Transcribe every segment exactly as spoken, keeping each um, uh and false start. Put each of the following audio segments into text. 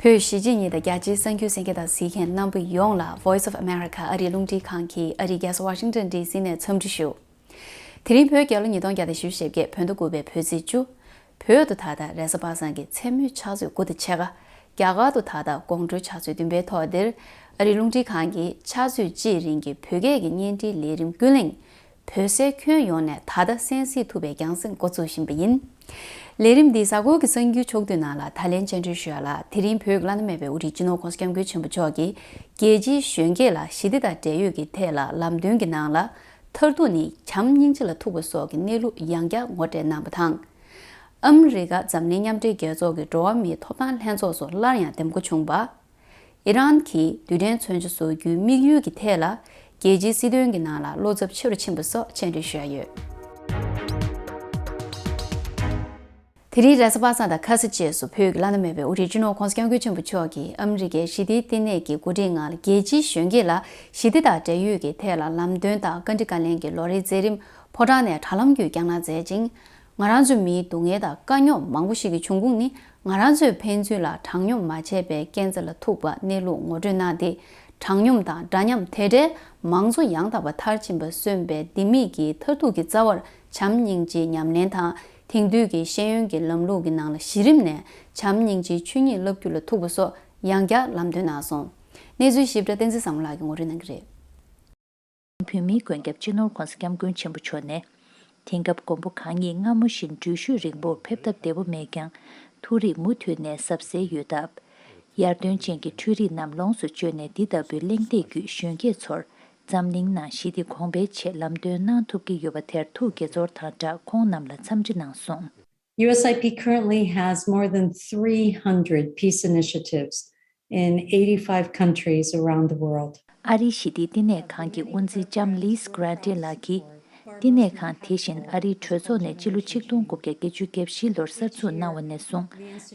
བོད་གཞིས་བྱེས་གཉིས་དང་རྒྱ་ཆེའི་གསར་འགྱུར་གསན་མཁན་དང་གཟིགས་མཁན་རྣམ་པ་ཡོངས་ལ་Voice of America ཨ་རིའི་རླུང་འཕྲིན་ཁང་གིས་ཨ་རིའི་རྒྱལ་ས་ཝ་ཤིང་ཏོན་ཌི་སི་ནས་འཚམས་འདྲི་ཞུ། དེ་རིང་བོད་རྒྱལ་ལོ་ཉིས་སྟོང་བརྒྱ་དང་བཞི་བཅུ་ཞེ་བརྒྱད་བོད་ཟླ་དགུ་པའི་བོད་ཚེས་བཅུ། བོད་དུ་ད་ལྟ་རེས་གཟའ་པ་སངས་ཀྱི་མཚན་མོའི་ཕྱག་ཚོད་དགུ་དང་ཕྱེད་ཀ། རྒྱ་གར་དུ་ད་ལྟ་དགོང་དྲོའི་ཕྱག་ཚོད་བདུན་པའི་ཐོག་འདིར། ཨ་རིའི་རླུང་འཕྲིན་ཁང་གིས་ཕྱག་ཚོད་གཅིག་རིང་གི་བོད་སྐད་ཀྱི་བརྙན་འཕྲིན་ལས་རིམ་ཀུན་གླེང་། བོད་སའི་ཁྱོན་ཡོངས་ནས་ད་ལྟ་གསན་གཟིགས་ཐུབ་པའི་རྒྱང་སྲིང་འགོ་ཚུགས་བཞིན་པ་ཡིན། ལས་རིམ་འདིའི་གཟའ་འཁོར་གྱི་གསར་འགྱུར་ཕྱོགས་བསྡུས་ནང་ལ་ད་ལན་བཅར་འདྲི་ཞུ་ཡ་ལ། དེ་རིང་བོད་ཀྱི་བླ་ན་མེད་པའི་དབུ་ཁྲིད་སྤྱི་ནོར་༧གོང་ས་༧སྐྱབས་མགོན་ཆེན་པོ་མཆོག་གིས་རྒྱལ་སྤྱིའི་གཞོན་སྐྱེས་ལ་ཞི་བདེ་དང་འབྲེལ་ཡོད་ཀྱི་ཐད་ལ་ལམ་སྟོན་གྱི་ནང་ལ། མཐར་ཐུག་ནི་བྱམས་སྙིང་རྗེ་ལ་ཐུག་པ་སོགས་ཀྱི་གནས་ལུགས་ཡང་བསྐྱར་ངོ་སྤྲོད་གནང་བ་དང་། ཨ་མི་རི་ཀ་འཛམ་གླིང་མཉམ་འབྲེལ་རྒྱལ་ཚོགས་ཀྱི་འགྲོ་བ་མིའི་ཐོབ་ཐང་ལྷན་ཚོགས་སུ་སླར་ཡང་འདེམས་བསྐོ་བྱུང་བ། ཨི་རན་གྱིས་རྡུལ་ཕྲན་མཚོན་ཆ་བཟོ་རྒྱུའི་དམིགས་ཡུལ་གྱི་ཐད་ལ་རྒྱལ་སྤྱིའི་སྲིད་དོན་གྱི་ནང་ལ་བློ་འཚབ་ཆེ་རུ་ཕྱིན་པ་སོགས་བཅར་འདྲི་ཞུ་ཡ་ཡོད། དེ་རིང་རེས་གཟའ་པ་སངས་དང་ཁ་ས་བཅས་སུ་བོད་ཀྱི་བླ་ན་མེད་པའི་དབུ་ཁྲིད་སྤྱི་ནོར་༧གོང་ས་༧སྐྱབས་མགོན་ཆེན་པོ་མཆོག་གིས་ཨ་མི་རི་ཀའི་ཞི་བདེའི་བསྟི་གནས་ཀྱི་གོ་སྒྲིག་ངང་རྒྱལ་སྤྱིའི་གཞོན་སྐྱེས་ལ་ཞི་བདེ་དང་འབྲེལ་ཡོད་ཀྱི་ཐད་ལ་ལམ་སྟོན་དང་བཀའ་འདྲི་བཀའ་ལན་གྱི་ལོ་རེའི་མཛད་རིམ་ཕོ་བྲང་ནས་དྲ་ལམ་བརྒྱུད་བསྐྱངས་གནང་མཛད་ཅིང་། ང་རང་ཚོའི་མིའི་སྡུག་བསྔལ་དང་དཀའ་རྙོག་མང་པོ་ཞིག་གི་འབྱུང་ཁུངས་ནི། ང་རང་ཚོས་ཕན་ཚུན་ལ་དྲང་སྙོམས་མ་བྱས་པའི་རྐྱེན་རྩ་ལ་ཐུག་པ་གནས་ལུགས་ངོ་སྤྲོད་གནང་སྟེ། དྲང་སྙོམས་དང་འདྲ་མཉམ་དེ་འདྲའི་མང་གཙོ་ཡང་དག་པ་མཐར་ཕྱིན་པ་སོན་པའི་ལྡེ་མིག་གི་མཐར་ཐུག་གི་རྩ་བར་བྱམས་སྙིང་རྗེའི་ཉམས་ལེན་དང་། དེང་དུས་ཀྱི་ཤེས་ཡོན་གྱི་ལམ་ལུགས་ཀྱི་ནང་ལ་གཞི་རིམ་ནས་བྱམས་སྙིང་རྗེའི་ཆོས་ཉིད་བསླབ་རྒྱུ་ལ་ཐུག་པ་སོགས་ཡང་བསྐྱར་ལམ་སྟོན་གནང་སོང་། གནས་ཚུལ་ཞིབ་ཕྲ་བསྟན་འཛིན་བཟང་མོ་ལགས་ཀྱིས་ངོ་སྤྲོད་གནང་གི་རེད། བོད་མིའི་མགོན་སྐྱབས་སྤྱི་ནོར་༧གོང་ས་༧སྐྱབས་མགོན་ཆེན་པོ་མཆོག་ནས། དེང་སྐབས་མགོན་པོ་གང་ཉིད་སྔ་མོ་བཞིན་འགྲུལ་བཞུད་རིང་པོར་ཕེབས་སྟབས་བདེ་པོ་མེད་ཀྱང་། ཐུགས་རིག་མུ་མཐུད་ནས་ཟབ་གསལ་ཡོད་སྟབས། ཡར་ཐོན་ཅན་གྱི་འཕྲུལ་རིག་རྣམས་ལོངས་སུ་སྤྱོད་ནས་འདི་ལྟ་བུའི་གླེང་སྟེགས་བརྒྱུད་གཞོན་སྐྱེས་ཚོར་འཛམ་གླིང་ནང་ཞི་བདེ་གོང་འཕེལ་ཆེད་ལམ་སྟོན་གནང་ཐུབ་ཀྱི་ཡོད་པ་དེར་ཐུགས་དགྱེས་ཚོར་དང་སྦྲགས་ཁོང་རྣམས་ལ་འཚམས་འདྲི་གནང་སོང་། U S I P currently has more than three hundred peace initiatives in eighty-five countries around the world. ཨ་རིའི་ཞི་བདེའི་བསྟི་གནས་ཁང་གི་དབུ་འཛིན་ལྕམ་ལིས་གྷི་རན་ཊི་ལགས་ཀྱིས། བསྟི་གནས་ཁང་དེ་བཞིན་ཨ་རིའི་གྲོས་ཚོགས་ནས་སྤྱི་ལོ་ཆིག་སྟོང་དགུ་བརྒྱ་བརྒྱད་ཅུ་གྱ་བཞི་ལོར་གསར་འཛུགས་གནང་བ་ནས་བཟུང་།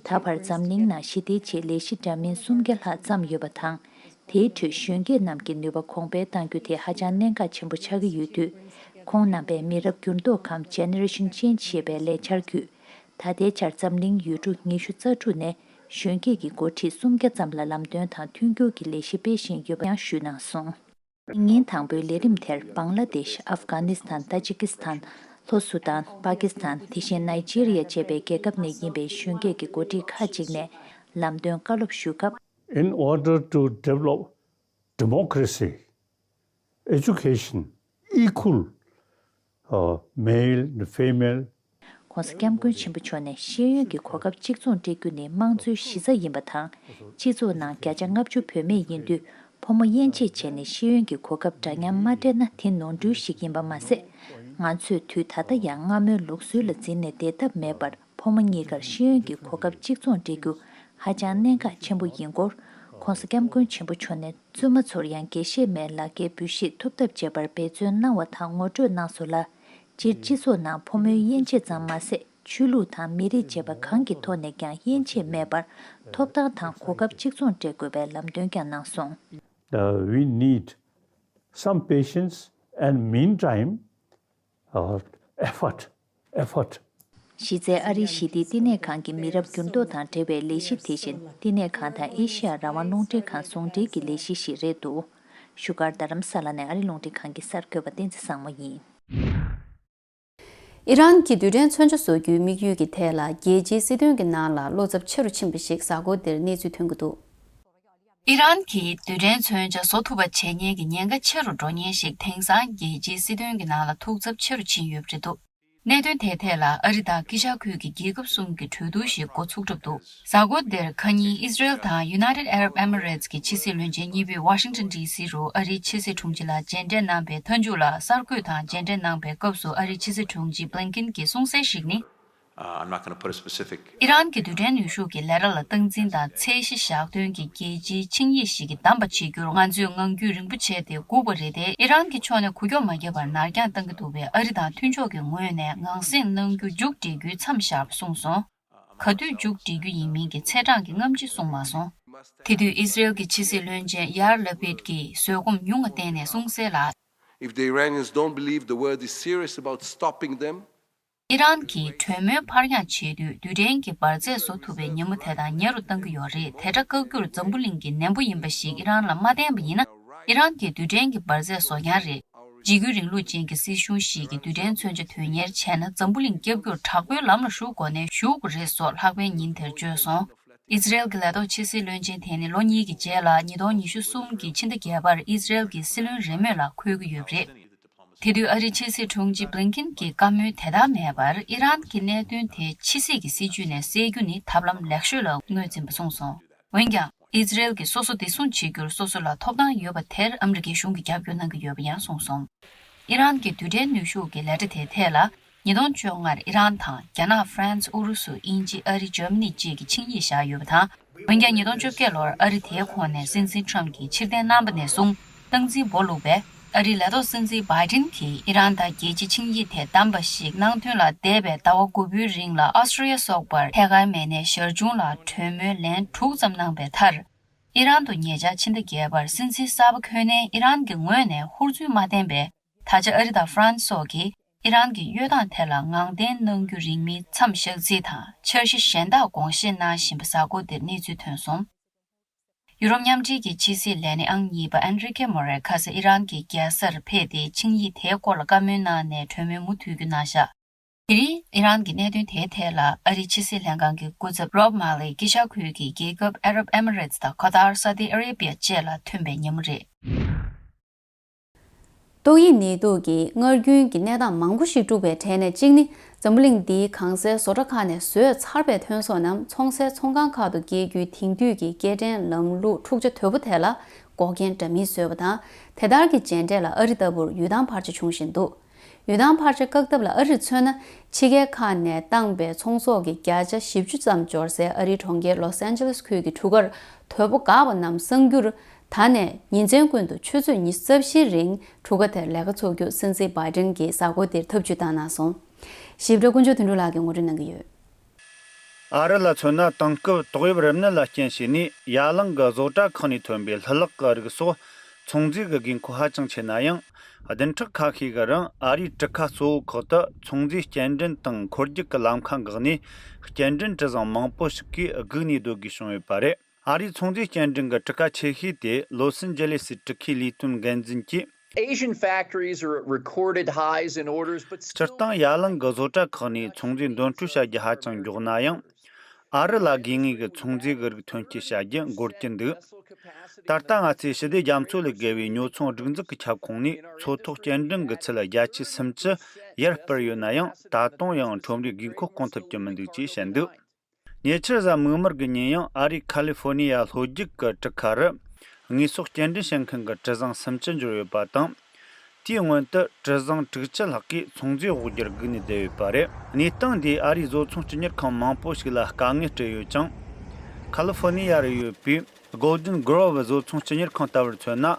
ད་བར་འཛམ་གླིང་ནང་ཞི་བདེའི་ཆེད་ལས་གཞི་འདྲ་མིན་སུམ་བརྒྱ་ལྷག་བརྩམས་ཡོད་པ་དང་། དེའི་ཁྲོད་གཞོན་སྐྱེས་རྣམས་ཀྱི་ནུས་པ་གོང་འཕེལ་གཏང་རྒྱུ་དེ་ཧ་ཅང་གནད་འགག་ཆེན་པོ་ཆགས་ཀྱི་ཡོད་དུས། ཁོང་རྣམ་པས་མི་རབས་འགྱུར་ལྡོག་གམ་Generation Change ཞེས་པའི་ལས་འཆར་བརྒྱུད། ད་ལྟའི་ཆར་འཛམ་གླིང་ཡུལ་གྲུ་ཉི་ཤུ་རྩ་དྲུག་ནས་གཞོན་སྐྱེས་ཀྱི་འགོ་ཁྲིད་སུམ་བརྒྱ་ཙམ་ལ་ལམ་སྟོན་དང་མཐུན་འགྱུར་གྱི་ལས་གཞི་སྤེལ་བཞིན་ཡོད་པ་ཡང་ཞུས་གནང་སོང་། ཉིན་དང་པོའི་ལས་རིམ་དེར་བང་ལ་དེཤ། ཨབ་གྷ་ནི་སི་ཐན། ཏ་ཇི་ཀི་སི་ཐན། ལྷོ་སུ་དཱན། པ་ཀི་སི་ཐན། དེ་བཞིན་ནཱི་ཇི་རི་ཡ་བཅས་པའི་རྒྱལ་ཁབ་ནས་ཡིན་པའི་གཞོན་སྐྱེས་ཀྱི་འགོ་ཁྲིད་ཁག་ཅིག་ནས་ལམ་སྟོན་བཀའ་སློབ་ཞུས་སྐབས། In order to develop democracy, education, equal, uh, male and female. ༸གོང་ས་༸སྐྱབས་མགོན་ཆེན་པོ་མཆོག་ནས་ཤེས་ཡོན་གྱི་གོ་སྐབས་གཅིག་མཚུངས་སྤྲད་རྒྱུ་ནི་དམངས་གཙོའི་གཞི་རྩ་ཡིན་པ་དང་། སྤྱི་ཚོགས་ནང་བརྒྱ་ཆ་ལྔ་བཅུ་བུད་མེད་ཡིན་དུས། ཕོ་མོ་དབྱེ་འབྱེད་བྱས་ནས་ཤེས་ཡོན་གྱི་གོ་སྐབས་འདྲ་མཉམ་མ་སྤྲད་ན་དེ་ནོར་འཁྲུལ་ཞིག་ཡིན་པ་མ་ཟད། ང་ཚོས་དུས་ད་ལྟ་ཡང་སྔ་མོའི་ལུགས་སྲོལ་ལ་འཛིན་ནས་བསྡད་ཐབས་མེད་པར། ཕོ་མོ་གཉིས་ཀར་ཤེས་ཡོན་གྱི་གོ་སྐབས་གཅིག་མཚུངས་སྤྲད་རྒྱུ་ཧ་ཅང་གནད་འགག་ཆེན་པོ་ཡིན་སྐོར། ༸གོང་ས་༸སྐྱབས་མགོན་ཆེན་པོ་མཆོག་ནས་བཙུན་མ་ཚོར་ཡང་དགེ་བཤེས་མའི་ལག་འཁྱེར་འབུལ་བཞེས་ཐོབ་ཐབས་བྱེད་པར་འབད་བརྩོན་གནང་བ་དང་ངོ་སྤྲོད་གནང་སོང་ལ། སྤྱིར་སྤྱི་ཚོགས་ནང་ཕོ་མོའི་དབྱེ་འབྱེད་ཙམ་མ་ཟད། ཆོས་ལུགས་དང་མི་རིགས་བཅས་པ་གང་གི་ཐོག་ནས་ཀྱང་དབྱེ་འབྱེད་མེད་པར། ཐོབ་ཐང་དང་གོ་སྐབས་གཅིག་མཚུངས་སྤྲད་དགོས་པའི་ལམ་སྟོན་ཀྱང་གནང་སོང་། Uh, we need some patience and meantime, uh, effort, effort. གཞི་རྩའི་ཨ་རིའི་ཞི་བདེའི་བསྟི་གནས་ཁང་གི་མི་རབས་འགྱུར་ལྡོག་དང་འབྲེལ་བའི་ལས་གཞི་དེ་བཞིན་བསྟི་གནས་ཁང་དང་ཨེ་ཤེ་ཡ་རང་དབང་རླུང་འཕྲིན་ཁང་ཟུང་འབྲེལ་གྱི་ལས་གཞི་ཞིག་རེད་འདུག་བཞུགས་སྒར་རྡ་རམ་ས་ལ་ནས་ཨ་རིའི་རླུང་འཕྲིན་ཁང་གི་གསར་འགོད་པ་བསྟན་འཛིན་བཟང་མོ་ཡིན། ཨི་རན་གྱིས་རྡུལ་ཕྲན་མཚོན་ཆ་བཟོ་རྒྱུའི་དམིགས་ཡུལ་གྱི་ཐད་ལ་རྒྱལ་སྤྱིའི་སྲིད་དོན་གྱི་ནང་ལ་བློ་འཚབ་ཆེ་རུ་ཕྱིན་པ་ཞིག་གཟའ་འཁོར་འདིར་གནས་ཚུལ་ཐོན་གྱི་འདུག་ཨི་རན་གྱིས་རྡུལ་ཕྲན་མཚོན་ཆ་བཟོ་ཐུབ་པ་བྱེད་མཁན་གྱི་ཉེན་ཁ་ཆེ་རུ་འགྲོ་མཁན་ཞིག་དེང་སང་རྒྱལ་སྤྱིའི་སྲིད་དོན་གྱི་ནང་ལ་ཐུགས་འཚབ་ཆེ་རུ་ཕྱིན་ཡོད་པ་རེད་འདུག་གནད་དོན་དེའི་ཐད་ལ་ཨ་རི་དང་དཀྱིལ་ཤར་ཁུལ་གྱི་རྒྱལ་ཁབ་གསུམ་གྱི་གྲོས་བསྡུར་ཞིག་འགོ་ཚུགས་གྲབས་འདུག་གཟའ་འཁོར་འདིར་ཁ་ཉིན་ཨི་སི་རེལ་དང་United Arab Emirates གྱི་ཕྱི་སྲིད་བློན་ཆེན་གཉིས་པོས་ཝ་ཤིང་ཊོན་ཌི་སི་རུ་ཨ་རིའི་ཕྱི་སྲིད་དྲུང་ཆེ་ལ་མཇལ་འཕྲད་གནང་པའི་མཐའ་མཇུག་ལ་གསར་འགོད་དང་མཇལ་འཕྲད་གནང་པའི་སྐབས་སུ་ཨ་རིའི་ཕྱི་སྲིད་དྲུང་ཆེ་Blinken གྱིས་གསུངས་གསལ་ཞིག་ནི། Uh, I'm not going to put a specific ཨི་རན་གྱི་རྡུལ་ཕྲན་ནུས་ཤུགས་ཀྱི་ལས་གྲྭ་ལ་སྟངས་འཛིན་དང་ཚད་གཞི་བཞག་དོན་གྱི་རྒྱལ་སྤྱིའི་ཆིངས་ཡིག་ཞིག་གི་བདམས་པ་བྱེད་རྒྱུར་ང་ཚོས་ངང་རྒྱུད་རིང་པོ་བྱས་ཏེ་སྒུག་པ་རེད་དེ། ཨི་རན་གྱི་ཕྱོགས་ནས་འགུལ་སྐྱོད་མ་བརྒྱབ་པར་ནར་འགྱངས་བཏང་གི་འདུག་པས། ཨ་རི་དང་མཐུན་ཕྱོགས་ཀྱི་ངོས་ནས་ངང་སེང་གནང་རྒྱུ་མཇུག་སྒྲིལ་རྒྱུའི་མཚམས་བཞག་པ་གསུངས་སོང་། ག་དུས་མཇུག་སྒྲིལ་རྒྱུ་ཡིན་མིན་གྱི་ཚེས་གྲངས་ཀྱི་སྔ་གཞི་གསུངས་མ་སོང་། དེ་དུས་ཨི་སི་རེལ་གྱི་ཕྱི་སྲིད་བློན་ཆེན་ཡཱར་ལ་པིད་ཀྱིས་བཟོད་སྒོམ་ཉུང་བ་བསྟན་ནས་གསུངས་གསལ་ལ། If the Iranians don't believe the world is serious about stopping them, ཨི་རན་གྱིས་གྲོས་མོལ་ཕར་འགྱངས་བྱེད་དུས་རྡུལ་ཕྲན་གྱི་འབར་རྫས་བཟོ་ཐུབ་པའི་ཉིན་མོ་དེ་དང་ཉེ་རུ་གཏང་གི་ཡོད་རེད། དེ་འདྲ་བཀག་རྒྱུར་འཛམ་བུ་གླིང་གིས་ནན་པོ་ཡིན་པ་ཞིག་ཨི་རན་ལ་མ་བསྟན་པ་ཡིན་ན། ཨི་རན་གྱིས་རྡུལ་ཕྲན་གྱི་འབར་རྫས་བཟོ་མཁན་རེད། འཇིགས་སྐུལ་རིང་ལུགས་ཅན་གྱི་སྲིད་གཞུང་ཞིག་གིས་རྡུལ་ཕྲན་མཚོན་ཆ་དོན་གཉེར་བྱས་ན། འཛམ་བུ་གླིང་བསྐྱབ་རྒྱུར་དྲག་པོའི་ལམ་ལ་ཞུགས་དགོས་ནའི་ཞུགས་དགོས་རེད་སོགས་ལྷག་པའི་ཉིན་དེར་བརྗོད་སོང་། ཨི་ཛི་རལ་གྱི་ལས་ཐོག་ཕྱི་སྲིད་བློན་ཆེན་དེ་ནི་ལོ་གཉིས་ཀྱི་རྗེས་ལ་ཉིས་སྟོང་ཉི་ཤུ་གསུམ་གྱི་ཕྱི་ཟླ་བརྒྱད་པར་ཨི་ཛི་རལ་གྱི་སྲིད་བློན་རེས་མོས་ལ་འཁོད་ཀྱི་ཡོད་པ་རེད། དེ་དུས་ཨ་རིའི་ཕྱི་སྲིད་དྲུང་ཆེ་བྷི་ལིན་ཀིན་གྱི་བཀའ་མོལ་དེ་ལྟར་མེད་པར། ཨི་རན་གྱི་གནད་དོན་དེ་ཕྱི་སྲིད་ཀྱི་སྲིད་ཇུས་ནས་སེལ་རྒྱུ་ནི་ཐབས་ལམ་ལེགས་ཤོས་ལ་ངོས་འཛིན་པ་གསུངས་སོང་། འོན་ཀྱང་། ཨི་ཛི་རལ་གྱིས་སོ་སོ་བདེ་སྲུང་བྱེད་རྒྱུར་སོ་སོ་ལ་ཐོབ་ཐང་ཡོད་པ་དེར་ཨ་མི་རི་ཀའི་གཞུང་གིས་རྒྱབ་སྐྱོར་གནང་གི་ཡོད་པ་ཡང་གསུངས་སོང་། ཨི་རན་གྱི་རྡུལ་ཕྲན་ནུས་ཤུགས་ཀྱི་ལས་གྲྭ་དེའི་ཐད་ལ། ཉིས་སྟོང་བཅོ་ལྔར་ཨི་རན་དང་རྒྱ་ནག་ཧྥ་རན་སི་ཨུ་རུ་སུ་དབྱིན་ཇི་ཨ་རི་འཇར་མ་ནི་བཅས་ཀྱིས་ཆིངས་ཡིག་བཞག་ཡོད་པ་དང་། འོན་ཀྱང་ཉིས་སྟོང་བཅོ་བརྒྱད་ལོར་ཨ་རི་དེའི་ཁོངས་ནས་སྲིད་འཛིན་ཁྲམ་གྱིས་ཕྱིར་འཐེན་གནང་པ་ནས་བཟུང་སྟངས་འཛིན་སྦོ་བླུགས་པས། ཨ་རིའི་ལས་ཐོག་སྲིད་འཛིན་བྷའི་ཌེན་གྱིས་ཨི་རན་དང་རྒྱལ་སྤྱིའི་ཆིངས་ཡིག་དེ་བསྡམས་པ་ཞིག་གནང་དོན་ལ་འདས་པའི་ཟླ་བ་དགུ་པོའི་རིང་ལ་ཨོ་སི་ཀྲི་ཡ་སོགས་པར་ཐད་ཀར་མེད་ནས་ཞར་བྱུང་ལ་གྲོས་མོལ་ལན་དྲུག་ཙམ་གནང་པའི་མཐར། ཨི་རན་དུ་ཉེ་ཆར་ཕྱི་ཟླ་བརྒྱད་པར་སྲིད་འཛིན་གསར་པ་འཁོད་ནས་ཨི་རན་གྱི་ངོས་ནས་ཧུར་བརྩོན་མ་བསྟན་པས། ད་ཆ་ཨ་རི་དང་ཧྥ་རན་སི་སོགས་ཀྱིས་ཨི་རན་གྱི་གཡོལ་སྟངས་ཐད་ལ་ངང་བརྟན་གནང་རྒྱུ་རིང་མིན་མཚམས་བཞག་རྩིས་དང་འཆར་གཞི་གཞན་དག་དགོངས་བཞེས་གནང་བཞིན་པ་གཟའ་འཁོར་འདིར་གནས་ཚུལ་ཐོན་སོང་། ཡུ་རོབ་མཉམ་འབྲེལ་གྱི་ཕྱི་སྲིད་ལས་སྣེ་ཨང་གཉིས་པ་ཨན་རི་ཀེ་མོ་རེ་ཁ་སང་ཨི་རན་གྱི་རྒྱལ་སར་ཕེབས་ཏེ་ཆིངས་ཡིག་དེའི་སྐོར་ལ་བཀའ་མོལ་གནང་ནས་གྲོས་མོལ་མུ་མཐུད་རྒྱུ་གནང་བཞག་དེ་རིང་ཨི་རན་གྱི་གནད་དོན་དེའི་ཐད་ལ་ཨ་རིའི་ཕྱི་སྲིད་ལྷན་ཁང་གི་སྐུ་ཚབ་རོབ་མཱ་ལེ་དཀྱིལ་ཤར་ཁུལ་གྱི་རྒྱལ་ཁབ་ཨ་རབ་ཨེ་མི་རེ་ཏི་དང་ཁ་ཏར། ས་ཏི་ཨ་རེ་བི་ཡ་བཅས་ལ་ཐོན་པའི་ཉིན་མོ་རེད། ཏོག་དབྱིབས་ནད་དུག་གིས་སྔར་རྒྱུན་གྱི་གནས་སྟངས་མང་པོ་ཞིག་དཀྲུགས་པའི་གྲས་ནས་གཅིག་ནི། འཛམ་བུ་གླིང་འདིའི་གང་སའི་བཟོ་གྲྭ་ཁག་ནས་བཟོས་ཚར་བའི་ཐོན་ཟོག་རྣམས་ཚོང་སའི་ཚོང་ཁང་ཁག་ཏུ་བསྐྱལ་རྒྱུའི་དེང་དུས་ཀྱི་སྐྱེལ་འདྲེན་ལམ་ལུགས་འཁྲུག་ཆ་དོད་པོ་དེ་ལ་འགོག་རྐྱེན་འདྲ་མིན་བཟོས་པ་དང་། དེ་ལྟར་གྱི་མཇལ་འཕྲད་ལ་ཨ་རི་ལྟ་བུར་ཡུལ་ཐང་འཕར་ཆ་བྱུང་བཞིན་འདུག་ཡུལ་ཐང་འཕར་ཆ་བཀག་ཐབས་ལ་ཨ་རིར་མཚོན་ན། ཕྱི་རྒྱལ་ཁག་ནས་བཏང་པའི་ཚོང་ཟོག་གི་བརྒྱ་ཆ་བཞི་བཅུ་ཙམ་འབྱོར་སའི་ཨ་རིའི་གྲོང་ཁྱེར་ལོས་ཨན་ཇེ་ལེས་ཁུལ་གྱི་གྲུ་ཁར་དོས་པོ་འགགས་པ་རྣམས་གསང་རྒྱུར། ད་ནས་ཉིན་མཚན་ཀུན་ཏུ་ཆུ་ཚོད་ཉི་ཤུ་རྩ་བཞིའི་རིང་གྲུ་ཁ་དེར་ལས་ཀ་འཚོགས་རྒྱུ་སྲིད་འཛིན་བྷའི་ཌེན་གྱིས་གཟའ་འཁོར་འདིར་ཐབས་ཇུས་བཏང་གནང་སོང་། ཞིབ་ཕྲ་དཀོན་མཆོག་དོན་གྲུབ་ལགས་ཀྱིས་ངོ་སྤྲོད་གནང་གི་ཡོད། ཨ་རི་ལ་མཚོན་ན། དེང་སྐབས་ཏོག་དབྱིབས་རིམས་ནད་ལ་རྐྱེན་བྱས་ནས་ཡ་གླིང་གི་བཟོ་གྲྭ་ཁག་ནས་ཐོན་པའི་ལྷུ་ལག་གི་རིགས་སོགས་ཚོང་རྫས་ཀྱི་དགོས་མཁོ་ཧ་ཅང་ཆེ་ན་ཡང་། བདུན་ཕྲག་ཁ་ཤས་ཀྱི་རིང་ཨ་རིའི་གྲུ་ཁ་གཙོ་བོ་ཁག་ཏུ་ཚོང་རྫས་སྐྱེལ་འདྲེན་དང་འཁོར་རྒྱུག་གི་ལམ་ཁ་འགག་ནས། སྐྱེལ་འདྲེན་གྲུ་གཟིངས་མང་པོ་ཞིག་གིས་སྒུག་ནས་སྡོད་དགོས་བྱུང་ཡོད་པ་རེད། ཨ་རིའི་ཚོང་རྫས་སྐྱེལ་འདྲེན་གྱི་གྲུ་ཁ་ཆེ་ཤོས་དེ་ལོས་ཨན་ཇེ་ལེ་སི་གྲུ་ཁའི་ལས་དོན་འགན་འཛིན་གྱིས། Asian factories are at recorded highs in orders, but སྤྱིར་བཏང་ཡ་གླིང་གི་བཟོ་གྲྭ་ཁག་ནས་ཚོང་རྫས་འདོན་སྤྲོད་བྱ་རྒྱུ་ཧ་ཅང་མགྱོགས་ན་ཡང་། ཨ་རི་ལ་དགོས་ངེས་ཀྱི་ཚོང་རྫས་ཀྱི་རིགས་ཐོན་སྐྱེད་བྱ་རྒྱུ་འགོར་གྱི་འདུག་ད་ལྟ་ང་ཚོས་ཞི་བདེ་རྒྱ་མཚོ་ལས་བརྒལ་བའི་ཉོ་ཚོང་སྒྲིག་འཛུགས་ཀྱི་ཁྱབ་ཁོངས་ནས་མཚོ་ཐོག་སྐྱེལ་འདྲེན་གྱི་ཚད་བརྒྱ་ཆའི་སུམ་ཅུ་ཡར་སྤར་ཡོད་ན་ཡང་། ད་དུང་ཡང་ཁྲོམ་རའི་དགོས་མཁོ་སྐོང་ཐུབ་ཀྱི་མི་འདུག་ཅེས་བཤད་འདུག་ཉེ་ཆར་གཟའ་མིག་དམར་གྱི་ཉིན་ཡང་ཨ་རིའི་ཁ་ལི་ཧྥོ་ནི་ཡ་ལྷོ་རྒྱུད་ཀྱི་གྲུ་ཁ་རུ་དངོས་ཟོག་སྐྱེལ་འདྲེན་བྱེད་མཁན་གྱི་གྲུ་གཟིངས་སུམ་ཅུ་འབྱོར་ཡོད་པ་དང་། དེའི་སྔོན་དུ་གྲུ་གཟིངས་དྲུག་ཅུ་ལྷག་གིས་ཚོང་རྫས་དབོར་རྒྱུར་སྒུག་ནས་བསྡད་ཡོད་པ་རེད། གནས་སྟངས་འདིས་ཨ་རིའི་བཟོ་ཚོང་སྤྱི་གཉེར་ཁང་མང་པོ་ཞིག་ལ་དཀའ་ངལ་སྤྲད་ཡོད་ཅིང་། ཁ་ལི་ཧྥོ་ནི་ཡ་རུ་ཡོད་པའི་Golden Grove བཟོ་ཚོང་སྤྱི་གཉེར་ཁང་ལྟ་བུར་མཚོན་ན།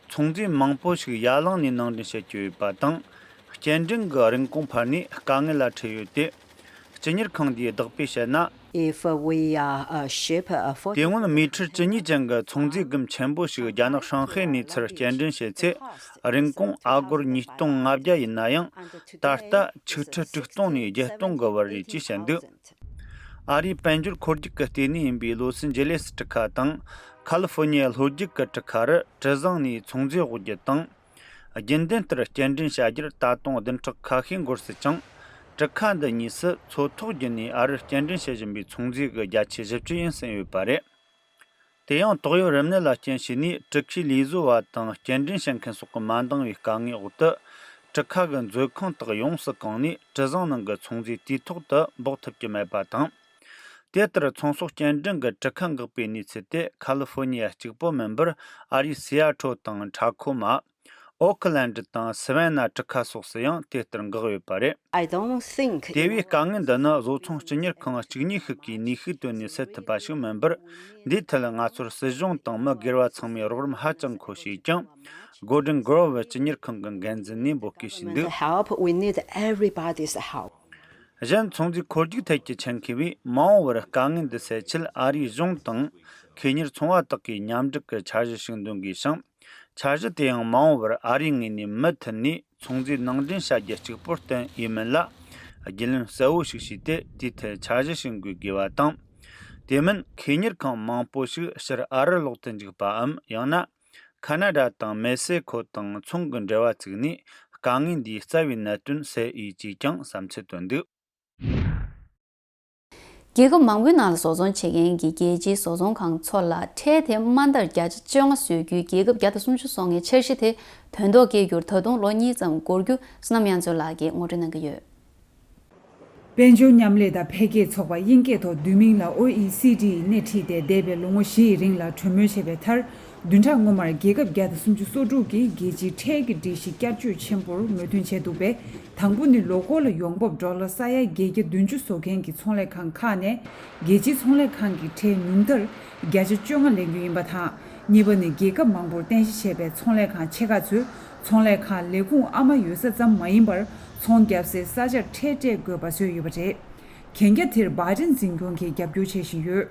ཚོང་རྫས་མང་པོ་ཞིག་ཡ་གླིང་ནས་ནང་འདྲེན་བྱེད་ཀྱི་ཡོད་པ་དང་། སྐྱེལ་འདྲེན་གྱི་རིན་གོང་འཕར་ནས་དཀའ་ངལ་ལ་འཕྲད་ཡོད་དེ། སྤྱི་གཉེར་ཁང་འདིས་བདག་པོས་བཤད་ན། If we uh, uh, ship uh, for དེ་སྔོན་མི་ཊར་བཅུ་གཉིས་ཅན་གྱི་ཚོང་རྫས་སྒམ་ཆེན་པོ་ཞིག་རྒྱ་ནག་ཧྲང་ཧའེ་ནས་ཚུར་སྐྱེལ་འདྲེན་བྱེད་ཚེ། རིན་གོང་ཨ་སྒོར་ཉིས་སྟོང་ལྔ་བརྒྱ་ཡིན་ན་ཡང་། ད་ལྟ་ཆིག་ཁྲི་དྲུག་སྟོང་ནས་བརྒྱད་སྟོང་གི་བར་རེད་ཅེས་བཤད་འདུག་ཨ་རིའི་དཔལ་འབྱོར་འཁོར་རྒྱུག་གི་ལྟེ་གནས་ཡིན་པའི་ལོས་ཨན་ཇེ་ལེ་སི་གྲུ་ཁ་དང་། ཁ་ལི་ཧྥོ་ནི་ཡའི་ལྷོ་རྒྱུད་ཀྱི་གྲུ་ཁ་རུ་གྲུ་གཟིངས་ནས་ཚོང་རྫས་དབོར་རྒྱུ་དང་། རྒྱུན་ལྡན་ལྟར་སྐྱེལ་འདྲེན་བྱ་རྒྱུར་ད་དུང་བདུན་ཕྲག་ཁ་ཤས་འགོར་སྲིད་ཅིང་། གྲུ་ཁ་འདི་གཉིས་སུ་མཚོ་ཐོག་བརྒྱུད་ནས་ཨ་རིར་སྐྱེལ་འདྲེན་བྱེད་བཞིན་པའི་ཚོང་རྫས་ཀྱི་བརྒྱ་ཆ་བཞི་བཅུ་ཡིན་ཟིན་ཡོད་པ་རེད། དེ་ཡང་ཏོག་དབྱིབས་རིམས་ནད་ལ་རྐྱེན་བྱས་ནས་གྲུ་ཁའི་ལས་བཟོ་བ་དང་སྐྱེལ་འདྲེན་བྱེད་མཁན་སོགས་ཀྱིས་མ་འདང་བའི་དཀའ་ངལ་འོག་ཏུ། གྲུ་ཁ་གི་མཛོད་ཁང་དག་ཡོངས་སུ་གང་ནས་གྲུ་གཟིངས་ནང་གི་ཚོང་རྫས་དུས་ཐོག་ཏུ་འབོག་ཐུབ་ཀྱི་མེད་པ་དང་། དེ་ལྟར་ཚོང་ཟོག་སྐྱེལ་འདྲེན་གྱི་གྲུ་ཁ་འགག་པའི་གནས་ཚུལ་དེ་ཁ་ལི་ཧྥོ་ནི་ཡ་གཅིག་པོ་མིན་པར། ཨ་རིའི་སི་ཨ་ཐོ་དང་ཁྲ་ཁོ་མ། ཨོ་ཁི་ལན་ཌི་དང་སི་ཝན་ན་གྲུ་ཁ་སོགས་སུ་ཡང་དེ་ལྟར་འགག་ཡོད་པ་རེད། I don't think དེ་བས་དཀའ་ངལ་འདི་ནི་བཟོ་ཚོང་སྤྱི་གཉེར་ཁང་གཅིག་གཉིས་ཤིག་གིས་ནུས་ཤུགས་བཏོན་ནས་སེལ་ཐུབ་པ་ཞིག་མིན་པར། འདིའི་ཐད་ང་ཚོར་སྲིད་གཞུང་དང་མི་སྒེར་བ་ཚང་མའི་རོགས་རམ་ཧ་ཅང་མཁོ་ཞེས་ཀྱང་། Golden Grove སྤྱི་གཉེར་ཁང་གི་འགན་འཛིན་ནས་འབོད་སྐུལ་ཞུས་འདུག Help. We need everybody's help. གཞན་ཚོང་རྫས་འཁོར་རྒྱུག་ཐད་ཀྱི་ཆེད་མཁས་པས། མ་འོངས་པར་དཀའ་ངལ་འདི་སེལ་ཆེད་ཨ་རིའི་གཞུང་དང་ཁེ་གཉེར་ཚོང་བ་དག་གིས་མཉམ་འབྲེལ་གྱི་འཆར་གཞི་ཞིག་འདོན་དགོས་ཤིང་། འཆར་གཞི་དེ་ཡང་མ་འོངས་པར་ཨ་རིའི་ངོས་ནས་མུ་མཐུད་ནས་ཚོང་རྫས་ནང་འདྲེན་བྱ་རྒྱུ་གཅིག་པུར་བརྟེན་ཡས་མིན་ལ། རྒྱུས་ལོན་གསལ་བོ་ཞིག་བྱས་ཏེ། དེའི་ཐད་འཆར་གཞི་ཞིག་འགོད་དགོས་པ་དང་། དེ་མིན་ཁེ་གཉེར་ཁང་མང་པོ་ཞིག་ཕྱིར་ཨ་རིར་ལོག་ཏུ་འཇུག་པའམ། ཡང་ན་ཁ་ན་ཌ་དང་མེག་སི་ཁོ་དང་ཚོང་གི་འབྲེལ་བ་བཙུགས་ནས། དཀའ་ངལ་འདིའི་རྩ་བའི་གནད་དོན་སེལ་འོས་ཅེས་ཀྱང་བསམ་ཚུལ་བཏོན་འདུག། རྒྱལ་ཁབ་མང་པོའི་ནང་ལ་བཟོ་ཚོང་བྱེད་མཁན་གྱི་རྒྱལ་སྤྱིའི་བཟོ་ཚོང་ཁང་ཚོ་ལ་ཁྲལ་དེ་མ་མཐར་བརྒྱ་ཆ་བཅོ་ལྔ་བཟོ་རྒྱུའི་རྒྱལ་ཁབ་བརྒྱ་དང་སུམ་ཅུ་སོ་ལྔའི་འཆར་གཞི་དེ་དོན་ཐོག་སྐྱེལ་རྒྱུར་ད་དུང་ལོ་གཉིས་ཙམ་འགོར་རྒྱུ། བསོད་ནམས་དབྱངས་མཚོ་ལགས་ཀྱིས་ངོ་སྤྲོད་གནང་གི་ཡོད། དཔལ་འབྱོར་མཉམ་ལས་དང་འཕེལ་རྒྱས་ཚོགས་པ་དབྱིན་སྐད་ཐོག་བསྡུས་མིང་ལ་ཨོ་ཨི་སི་ཌི་ཡིས་སྣེ་ཁྲིད་དེ། འདས་པའི་ལོ་ངོ་བཞི་ཡི་རིང་ལ་གྲོས་མོལ་བྱས་པའི་མཐར། བདུན་ཕྲག་སྔོན་མར་རྒྱལ་ཁབ་བརྒྱ་དང་སུམ་ཅུ་སོ་དྲུག་གིས་རྒྱལ་སྤྱིའི་ཁྲལ་གྱི་སྒྲིག་གཞི་བསྐྱར་བཅོས་ཆེན་པོར་མོས་མཐུན་བྱས་འདུག་པས། དང་པོ་ནི་ལོ་འཁོར་ལ་ཡོང་འབབ་ཌོ་ལར་ས་ཡ་བརྒྱད་བརྒྱ་བདུན་ཅུ་བཟོ་མཁན་གྱི་ཚོང་ལས་ཁང་ཁག་ནས་རྒྱལ་སྤྱིའི་ཚོང་ལས་ཁང་གི་ཁྲལ་ཉུང་མཐར་བརྒྱ་ཆ་བཅོ་ལྔ་ལེན་རྒྱུ་ཡིན་པ་དང་། གཉིས་པ་ནི་རྒྱལ་ཁབ་མང་པོར་རྟེན་གཞི་བྱས་པའི་ཚོང་ལས་ཁང་ཆེ་ཁག་ཚོས་ཚོང་ལས་ཁང་ལས་ཁུངས་ཨ་མ་ཡོད་ས་ཙམ་མ་ཡིན་པར། ཚོང་བརྒྱབ་སའི་ས་ཆར་ཁྲལ་སྤྲད་དགོས་པ་བཟོས་ཡོད་པ་རེད། གན་རྒྱ་དེར་བྷའི་ཌེན་འཛིན་སྐྱོང་གིས་རྒྱབ་སྐྱོར་བྱེད་བཞིན་ཡོད།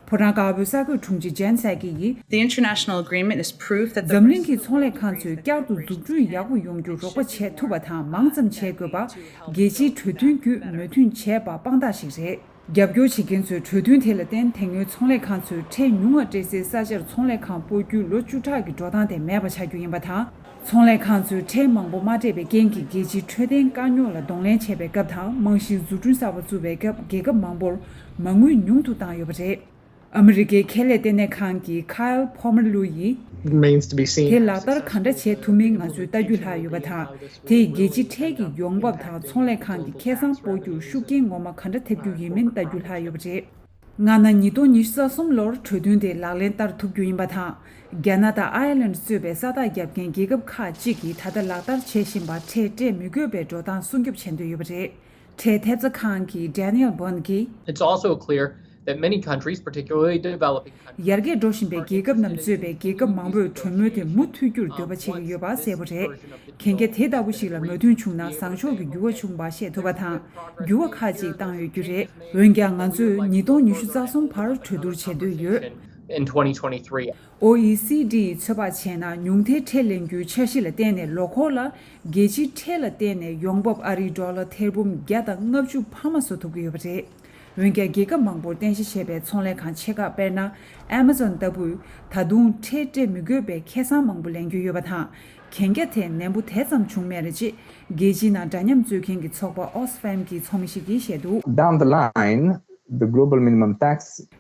ཕོ་བྲང་དཀར་པོའི་གསར་འགོད་དྲུང་ཆེ་ཇན་སཱ་ཀི་ཡིས། The international agreement is proof that the འཛམ་གླིང་གི་ཚོང་ལས་ཁང་ཚོས་བསྐྱར་དུ་འཛུགས་སྐྲུན་ཡག་པོ་ཡོང་རྒྱུར་རོགས་པ་བྱེད་ཐུབ་པ་དང་། མང་ཙམ་བྱེད་དགོས་པ་རྒྱལ་སྤྱིའི་གྲོས་མཐུན་བརྒྱུད་མོས་མཐུན་བྱས་པ་དཔང་རྟགས་ཤིག་རེད། རྒྱབ་སྐྱོར་བྱེད་མཁན་ཚོས་གྲོས་མཐུན་དེ་ལ་བརྟེན། དེ་སྔོན་ཚོང་ལས་ཁང་ཚོས་ཁྲལ་ཉུང་བ་སྤྲད་སའི་ས་ཆར་ཚོང་ལས་ཁང་སྤོ་རྒྱུའི་ལོ་བཅུ་ཕྲག་གི་འགྲོ་སྟངས་དེ་མེད་པ་ཆགས་རྒྱུ་ཡིན་པ་དང་། ཚོང་ལས་ཁང་ཚོས་ཁྲལ་མང་པོ་མ་སྤྲད་པའི་རྐྱེན་གྱིས། རྒྱལ་སྤྱིའི་འཕྲོད་བསྟེན་དཀའ་རྙོག་ལ་གདོང་ལེན་བྱེད་པའི་སྐབས་དང་། རྨང་གཞིའི་འཛུགས་སྐྲུན་གསར་པ་བཙུགས་པའི་སྐབས། རྒྱལ་ཁབ་མང་པོར་མ་དངུལ་ཉུང་དུ་བཏང་ཡོད་པ་རེད། ཨ་མི་རི་ཀའི་ཁེ་ལས་ལྟེ་གནས་ཁང་གི་ཁཱལ་ཕོ་མར་ལུ་ཡིས། Remains to be seen. དེ་ལག་བསྟར་ག་འདྲ་བྱེད་ཐུབ་མིན་ང་ཚོས་ལྟ་རྒྱུ་ལྷག་ཡོད་པ་དང་། དེས་རྒྱལ་སྤྱིའི་ཁྲལ་གྱི་ཡོང་འབབ་དང་ཚོང་ལས་ཁང་གི་ཁེ་བཟང་སྤོ་རྒྱུར་ཤུགས་རྐྱེན་ངོ་མ་ག་འདྲ་ཐེབས་རྒྱུ་ཡིན་མིན་ལྟ་རྒྱུ་ལྷག་ཡོད་པ་རེད། སྔ་ན་ཉིས་སྟོང་ཉི་ཤུ་རྩ་གསུམ་ལོར་གྲོས་མཐུན་དེ་ལག་ལེན་བསྟར་ཐུབ་རྒྱུ་ཡིན་པ་དང་། རྒྱ་ནག་དང་ཨའི་ལན་གཙོས་པའི་ས་ཐག་བརྒྱབ་མཁན་རྒྱལ་ཁབ་ཁག་ཅིག་གིས་ད་ལྟ་ལག་བསྟར་བྱེད་བཞིན་པ་ཁྲལ་སྤྲད་མི་དགོས་པའི་འགྲོ་སྟངས་སྲུང་སྐྱོབ་བྱེད་འདོད་ཡོད་པ་རེད། ཁྲལ་ཐེབས་རྩ་ཁང་གི་Daniel Boone གྱིས། It's also clear that many countries, particularly developing countries, ཡར་རྒྱས་འགྲོ་བཞིན་པའི་རྒྱལ་ཁབ་རྣམས་གཙོས་པའི་རྒྱལ་ཁབ་མང་པོས་གྲོས་མོལ་དེ་མུ་མཐུད་རྒྱུར་འདོད་པ་བྱེད་ཀྱི་ཡོད་པ་གསལ་པོ་རེད། གན་རྒྱ་དེ་ལྟ་བུ་ཞིག་ལ་མོས་མཐུན་བྱུང་ན། བཟང་ཕྱོགས་ཀྱི་འགྱུར་བ་བྱུང་བ་ཤེས་ཐུབ་པ་དང་། འགྱུར་བ་ཁག་ཅིག་བཏང་ཡོད་རྒྱུ་རེད། འོན་ཀྱང་། ང་ཚོས་ཉིས་སྟོང་ཉི་ཤུ་རྩ་གསུམ་བར་གྲོས་བསྡུར་བྱེད་འདོད་ཡོད། In twenty twenty-three. ཨོ་ཨི་སི་ཌི་ཡིས་ཚོད་དཔག་བྱས་ན། ཉུང་མཐའི་ཁྲལ་ལེན་རྒྱུའི་འཆར་གཞི་ལ་བརྟེན་ནས། ལོ་འཁོར་ལ་རྒྱལ་སྤྱིའི་ཁྲལ་ལ་བརྟེན་ནས་ཡོང་འབབ་ཨ་རིའི་ཌོ་ལར་ཐེར་འབུམ་བརྒྱ་དང་ལྔ་བཅུ་འཕར་མ་བཟོ་ཐུབ་ཀྱི་ཡོད་པ་རེད། འོན་ཀྱང་། རྒྱལ་ཁབ་མང་པོར་རྟེན་གཞི་བྱས་པའི་ཚོང་ལས་ཁང་ཆེ་ཁག་དཔེར་ན། ཨེ་མ་ཛོན་ལྟ་བུས་ད་དུང་ཁྲལ་སྤྲད་མི་དགོས་པའི་ཁེ་བཟང་མང་པོ་ལེན་རྒྱུ་ཡོད་པ་དང་། གན་རྒྱ་དེ་ནན་པོ་དེ་ཙམ་བྱུང་མེད་རེད། ཅེས་རྒྱལ་སྤྱིའི་ནང་འདྲ་མཉམ་རྩོད་མཁན་གྱི་ཚོགས་པ་Oxfam གྱི་ཚོགས་མི་ཞིག་གིས་བཤད་འདུག། Down the line, the global minimum tax,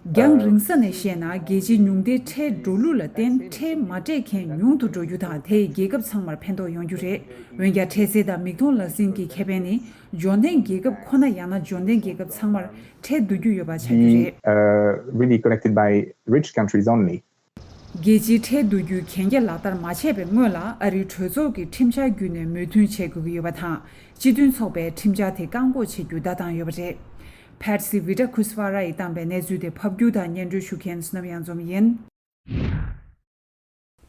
རྒྱང་རིང་ས་ནས་བཤད་ན། རྒྱལ་སྤྱིའི་ཉུང་མཐའི་ཁྲལ་འགྲོ་ལུགས་ལ་བརྟེན། ཁྲལ་མ་སྤྲད་མཁན་ཉུང་དུ་འགྲོ་རྒྱུ་དང་། དེས་རྒྱལ་ཁབ་ཚང་མར་ཕན་ཐོགས་ཡོང་རྒྱུ་རེད། འོན་ཀྱང་། ཁྲལ་སེལ་དང་མིག་མཐོང་ལག་ཟིན་གྱི་ཁེ་ཕན་ནི། འབྱོར་ལྡན་རྒྱལ་ཁབ་ཁོ་ན། ཡང་ན་འབྱོར་ལྡན་རྒྱལ་ཁབ་ཚང་མར་ཁྲལ་བསྡུ་རྒྱུ་ཡོད་པ་ཆགས་རྒྱུ་རེད། Be, uh, really collected by rich countries only. རྒྱལ་སྤྱིའི་ཁྲལ་བསྡུ་རྒྱུའི་གན་རྒྱ་ལག་བསྟར་མ་བྱས་པའི་སྔོན་ལ། ཨ་རིའི་གྲོས་ཚོགས་ཀྱི་ཁྲིམས་འཆར་བརྒྱུད་ནས་མོས་མཐུན་བྱེད་དགོས་ཀྱི་ཡོད་པ་དང་། སྤྱི་མཐུན་ཚོགས་པས་ཁྲིམས་འཆར་དེ་བཀག་འགོག་བྱེད་རྒྱུ་བརྡ་བཏང་ཡོད་པ་རེད། Patsy Widakuswara ཡིས་བཏང་པའི་གནས་ཚུལ་དེ་ཕབ་སྒྱུར་དང་སྙན་སྒྲོན་ཞུ་མཁན་བསོད་ནམས་དབྱངས་འཛོམས་ཡིན།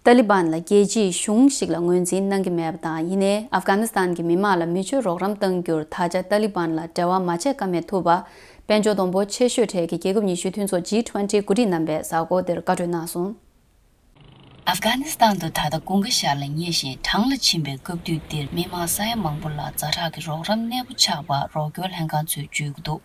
ཏཱ་ལི་བན་ལ་རྒྱལ་སྤྱིའི་གཞུང་ཞིག་ལ་ངོས་འཛིན་གནང་གི་མེད་པ་དང་། ཡིན་ནའི་ཨབ་གྷ་ནི་སི་ཐན་གྱི་མི་མང་ལ་མི་སྤྱོད་རོགས་རམ་གཏང་རྒྱུར་ད་ཆ་ཏཱ་ལི་བན་ལ་འབྲེལ་བ་མ་བྱས་ཀ་མེད་ཐུབ་པ། དཔལ་འབྱོར་སྡོང་པོ་ཆེ་ཤོས་གྲས་ཀྱི་རྒྱལ་ཁབ་ཉི་ཤུའི་མཐུན་ཚོགས་ཇི་ཊུ་ཝེན་ཊི་འགོ་ཁྲིད་རྣམ་པས་གཟའ་འཁོར་འདིར་བཀའ་གྲོས་གནང་སོང་། ཨབ་གྷ་ནི་སི་ཐན་དུ་ད་ལྟ་དགུན་ཁ་ཤར་ལ་ཉེ་ཞིང་གྲང་ལ་ཕྱིན་པའི་སྐབས་དུས་འདིར། མི་མང་ས་ཡ་མང་པོ་ལ་ཛ་དྲག་གི་རོགས་རམ་གནས་སྤོ་ཆགས་པར་རོགས་སྐྱོར་ལྷན་ཁང་ཚོས་བརྗོད་ཀྱི་འདུག།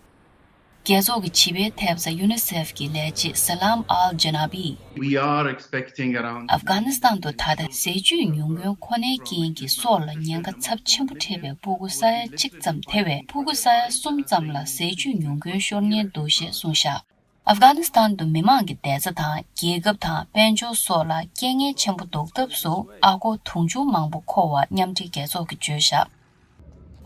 རྒྱལ་ཚོགས་ཀྱི་བྱིས་པའི་ཐེབས་རྩ་ཡུ་ནི་སེཕ་གི་ལས་བྱེད་སཱ་ལམ་ཨལ་ཇེ་ན་བི། We are expecting around ཨབ་གྷ་ནི་སི་ཐན་དུ་ད་ལྟ་ཟས་བཅུད་ཉུང་གོའི་ཁོ་ནའི་རྐྱེན་གྱིས་སྲོག་ལ་ཉེན་ཁ་ཚབས་ཆེན་པོ་འཕྲད་པའི་ཕྲུ་གུ་ས་ཡ་གཅིག་ཙམ་ཐེ་བའི་ཕྲུ་གུ་ས་ཡ་གསུམ་ཙམ་ལ་ཟས་བཅུད་ཉུང་གོའི་ཤོར་ཉེན་འདུག་ཞེས་གསུངས་བཞག། ཨབ་གྷ་ནི་སི་ཐན་དུ་མི་མང་གི་བདེ་རྩ་དང་རྒྱལ་ཁབ་དང་དཔལ་འབྱོར་སོགས་ལ་རྐྱེན་ངན་ཆེན་པོ་འདུག་སྟབས་སུ། ཨ་སྒོར་དུང་ཕྱུར་མང་པོ་མཁོ་བ་མཉམ་འབྲེལ་རྒྱལ་ཚོགས་ཀྱིས་བརྗོད་བཞག།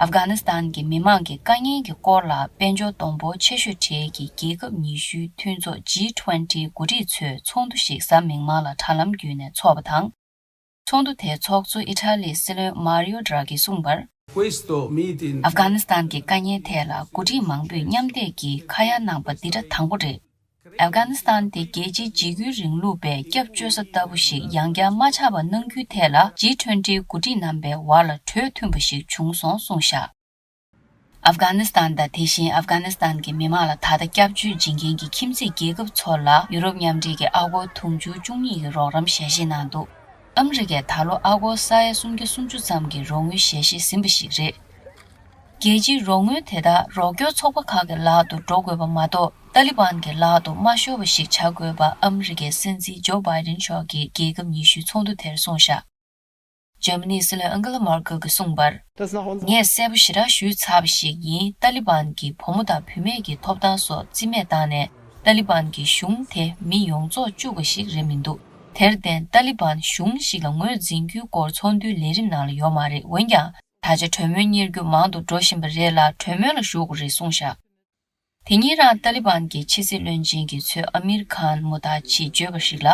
ཨབ་གྷ་ནི་སི་ཐན་གྱི་མི་མང་གི་དཀའ་ངལ་གྱི་སྐོར་ལ། དཔལ་འབྱོར་སྡོང་པོ་ཆེ་ཤོས་གྲས་ཀྱི་རྒྱལ་ཁབ་ཉི་ཤུའི་མཐུན་ཚོགས་ཇི་ཊུ་ཝེན་ཊི་འགོ་ཁྲིད་ཚོས་ཚོགས་འདུ་ཞིག་གཟའ་མིག་དམར་ལ་དྲ་ལམ་བརྒྱུད་ནས་འཚོགས་པ་དང་། ཚོགས་འདུ་དེའི་ཚོགས་གཙོ་ཨི་ཊ་ལིའི་སྲིད་བློན་མཱ་རིའོ་དྲ་གིས་གསུངས་པར། Questo meeting ཨབ་གྷ་ནི་སི་ཐན་གྱི་དཀའ་ངལ་ཐད་ལ་འགོ་ཁྲིད་མང་པོས་མཉམ་འདེགས་ཀྱིས་ཁ་ཡ་གནང་པ་འདི་ད་དང་པོ་རེད། ཨབ་གྷ་ནི་སི་ཐན་དེ་རྒྱལ་སྤྱིའི་འཇིགས་སྐུལ་རིང་ལུགས་པས་སྐྱབས་བཅོལ་ས་ལྟ་བུ་ཞིག་ཡང་བསྐྱར་མ་ཆགས་པ་གནང་རྒྱུའི་ཐད་ལ་ཇི་ཊུ་ཝེན་ཊི་འགོ་ཁྲིད་རྣམ་པའི་བར་ལ་གྲོས་མཐུན་པ་ཞིག་བྱུང་སོང་གསུངས་བཞག། ཨབ་གྷ་ནི་སི་ཐན་དང་། དེ་བཞིན་ཨབ་གྷ་ནི་སི་ཐན་གྱི་མི་མང་ལ་ད་ལྟ་སྐྱབས་བཅོལ་བྱེད་མཁན་གྱི་ཁྱིམ་མཚེས་རྒྱལ་ཁབ་ཚོ་ལ་ཡུ་རོབ་མཉམ་འབྲེལ་གྱིས་ཨ་སྒོར་དུང་ཕྱུར་བཅུ་གཉིས་ཀྱི་རོགས་རམ་ཞལ་བཞེས་གནང་འདུག། ཨ་མི་རི་ཀས་ད་ལོ་ཨ་སྒོར་ས་ཡ་སུམ་བརྒྱ་སུམ་ཅུ་ཙམ་གྱི་རོགས་དངུལ་ཞལ་བཞེས་ཟིན་པ་ཞིག་རེད། རྒྱལ་སྤྱིའི་རོགས་དངུལ་དེ་དག་རོགས་སྐྱོར་ཚོགས་པ་ཁག་གི་ལག་ཏུ་འགྲོ་དགོས་པ་མ་གཏོགས། ཏཱ་ལི་བན་གྱི་ལག་ཏུ་མ་ཤོར་བ་ཞིག་བྱ་དགོས་པ་ཨ་མི་རི་ཀའི་སྲིད་འཛིན་ཇོ་བྷའི་ཌེན་མཆོག་གིས་རྒྱལ་ཁབ་ཉི་ཤུའི་ཚོགས་འདུ་དེར་གསུངས་བཞག་འཇར་མ་ནིའི་སྲིད་བློན་ཨན་གྷེ་ལ་མར་ཀེལ་གྱིས་གསུངས་པར། ངས་གསལ་པོ་ཞེ་དྲག་ཞུས་ཚར་བ་ཞིག་ཡིན། ཏཱ་ལི་བན་གྱིས་བུ་མོ་དང་བུད་མེད་ཀྱི་ཐོབ་ཐང་སོགས་རྩིས་མེད་བཏང་ནས། ཏཱ་ལི་བན་གྱི་གཞུང་དེ་མི་ཡོངས་རྫོགས་བཅུག་པ་ཞིག་རེད་མི་འདུག་དེར་བརྟེན། ཏཱ་ལི་བན་གཞུང་ཞིག་ལ་ངོས་འཛིན་རྒྱུའི་སྐོར་ཚོགས་འདུའི་ལས་རིམ་ནང་ལ་ཡོད་མ་རེད། འོན་ཀྱང་། ད་ཆ་གྲོས་མོལ་གཉེར་རྒྱུ་མང་དུ་འགྲོ་བཞིན་པ་རེད་ལ། གྲོས་མོལ་ལ་ཞུགས་དགོས་རེད་གསུངས་བཞག་དེ་ཉིན་རང་ཏཱ་ལི་བན་གྱི་ཕྱི་སྲིད་བློན་ཆེན་གྱིས་མཚོན་ཨ་མིར་ཁཱན་མུ་ཏཱ་ཆིས་བརྗོད་པར་གཞིགས་ལ།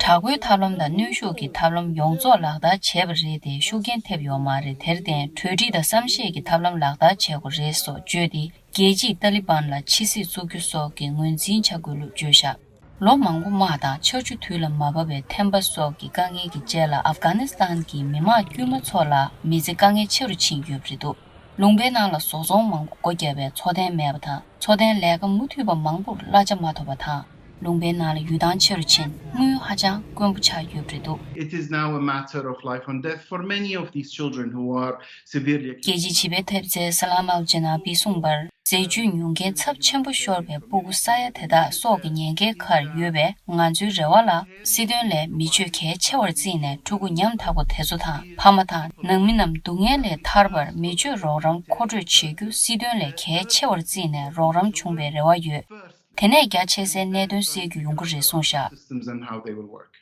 དྲག་པོའི་ཐབས་ལམ་དང་གནོན་ཤུགས་ཀྱི་ཐབས་ལམ་ཡོངས་རྫོགས་ལག་བསྟར་བྱས་པ་རེད་དེ། ཤུགས་རྐྱེན་ཐེབས་ཡོད་མ་རེད། དེར་བརྟེན། གྲོས་འགྲིག་དང་བསམ་ཤེས་ཀྱི་ཐབས་ལམ་ལག་བསྟར་བྱེད་དགོས་རེད་སོགས་བརྗོད་དེ། རྒྱལ་སྤྱིས་ཏཱ་ལི་བན་ལ་ཕྱི་སྲིད་བཙུགས་རྒྱུ་སོགས་ཀྱི་ངོས་འཛིན་བྱ་དགོས་ལུགས་བརྗོད་བཞག་ལོ་མང་པོ་དམག་དང་ཆར་ཆུ་དུས་ལ་མ་བབས་པའི་ཐན་པ་སོགས་ཀྱི་དཀའ་ངལ་གྱི་རྗེས་ལ། ཨབ་གྷ་ནི་སི་ཐན་གྱི་མི་མང་དཀྱུས་མ་ཚོ་ལ་མི་ཚེ་དཀའ་ངལ་ཆེ་རུ་ཕྱིན་ཡོད་པ་རེད་འདུག་ལུང་པའི་ནང་ལ་བཟོ་ཚོང་མང་པོ་སྒོ་བརྒྱབ་པས་འཚོ་རྟེན་མེད་པ་དང་། འཚོ་རྟེན་ལས་ཀ་མུ་མཐུད་པ་མང་པོར་གླ་ཆ་མ་ཐོབ་པ་དང་། ལུང་པའི་ནང་ལ་ཡུལ་ཐང་ཆེ་རུ་ཕྱིན། དངུལ་ཧ་ཅང་དཀོན་པོ་ཆགས་ཡོད་པ་རེད་འདུག It is now a matter of life and death for many of these children who are severely རྒྱལ་སྤྱིའི་བྱིས་པའི་ཐེབས་རྩའི་སཱ་ལམ་ཨལ་ཇེ་ན་བིས་གསུངས་པར། ཟས་བཅུད་ཉུང་མཁན་ཚབས་ཆེན་པོ་ཤོར་བའི་སྤུ་གུ་ས་ཡ་དེ་དག་སྲོག་གི་ཉེན་ཁའི་ཁར་ཡོད་པས། ང་ཚོའི་རེ་བ་ལ། སྲིད་དོན་ལས་མི་སྤྱོད་གལ་ཆེ་བར་བརྩིས་ནས། ཕྲུ་གུ་ཉམ་ཐག་པ་དེ་ཚོ་དང་། ཕ་མ་དང་ནང་མི་རྣམས་སྡུག་བསྔལ་ལས་ཐར་བར་མི་སྤྱོད་རོགས་རམ་མཁོ་སྤྲོད་བྱེད་རྒྱུ་སྲིད་དོན་ལས་གལ་ཆེ་བར་བརྩིས་ནས་རོགས་རམ་བྱུང་བའི་རེ་བ་ཡོད། དེ་ནས་རྒྱ་ཆེ་སའི་གནད་དོན་སེལ་རྒྱུ་ཡོང་གི་རེད་གསུངས་བཞག Systems and how they will work.